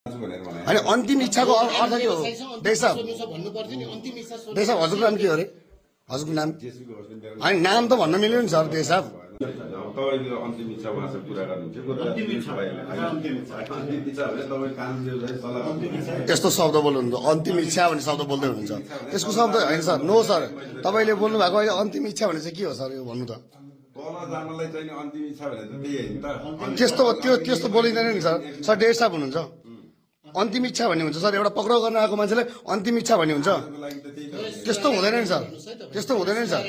अनि अन्तिम इच्छाको अर्थ के हो देशब देशब हजुरको नाम के हो रे हजुरको नाम अनि नाम त भन्न मिल्यो नि सर देशब तपाईको अन्तिम इच्छा भाषा पूरा गर्नुहुन्छ त्यस्तो शब्द बोल्नुहुन्छ अन्तिम इच्छा भन्ने शब्द बोल्दै हुनुहुन्छ त्यसको शब्द हैन सर नो सर तपाईले बोल्नु भएको अहिले अन्तिम इच्छा भने चाहिँ के हो सर यो भन्नु त तल जानलाई चाहिँ अन्तिम इच्छा भने त त्यही हैन त त्यस्तो त्यस्तो बोलिँदैन नि सर सर देशब हुनुहुन्छ अन्तिम इच्छा भन्ने हुन्छ सर एउटा पक्राउ गर्न आएको मान्छेलाई अन्तिम इच्छा भन्ने हुन्छ त्यस्तो हुँदैन नि सर त्यस्तो हुँदैन नि सर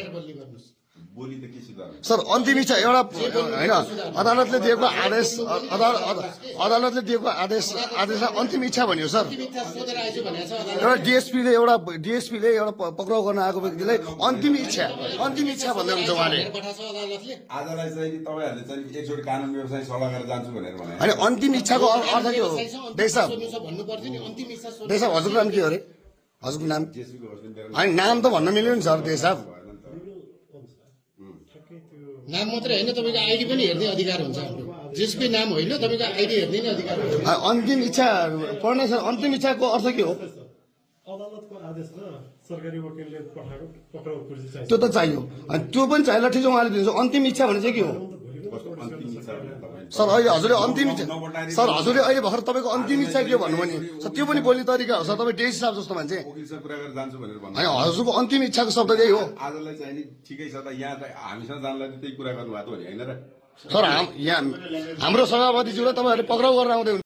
बोली त के सुधार सर अन्तिम इच्छा एउटा हैन अदालतले दिएको आदेश अदालतले दिएको आदेशलाई अन्तिम इच्छा भन्यो सर एउटा डिएसपीले एउटा पक्राउ गर्न आएको व्यक्तिलाई अन्तिम इच्छा भन्दै हुन्छ उहाँले आजलाई चाहिँ तपाईहरुले चाहिँ एकचोटी कानुन व्यवसाय सल्लाह गरेर जान्छु भनेर भने अनि अन्तिम इच्छाको अर्थ के हो देशब देशब हजुरको नाम के हो रे हजुरको नाम अनि नाम त भन्न मिल्यो नि सर देशब नाम मात्रै हैन तपाईको आईडी पनि हेर्ने अधिकार हुन्छ हाम्रो जसको नाम होइन तपाईको आईडी हेर्ने नि अधिकार हुन्छ अन्तिम इच्छा पढ्न सर अन्तिम इच्छाको अर्थ के हो अदालतको आदेश र सरकारी वकिलले पठाएको पक्राउ खोजी चाहिन्छ त्यो त चाहियो अनि त्यो पनि चाहियो ठिक छ उहाँले दिन्छ अन्तिम इच्छा भने चाहिँ के हो अन्तिम इच्छा भने तपाईँ सर अहिले हजुरले अन्तिम इच्छा सर हजुरले अहिले भर्खर तपाईँको अन्तिम इच्छा के भन्नु भने सर त्यो पनि बोल्ने तरिका हो सर तपाईँ डेस साहब जस्तो मान्छे वकिलसँग कुरा गरेर जान्छु भनेर भन्नु अनि हजुरको अन्तिम इच्छाको शब्द त्यही हो आजलाई चाहिँ नि ठिकै छ त यहाँ त हामीसँग जानलाई त्यही कुरा गर्नुभएको हो नि हैन र सर यहाँ हाम्रो सभापतिज्यूलाई तपाईँहरूले पक्राउ गरेर आउँदै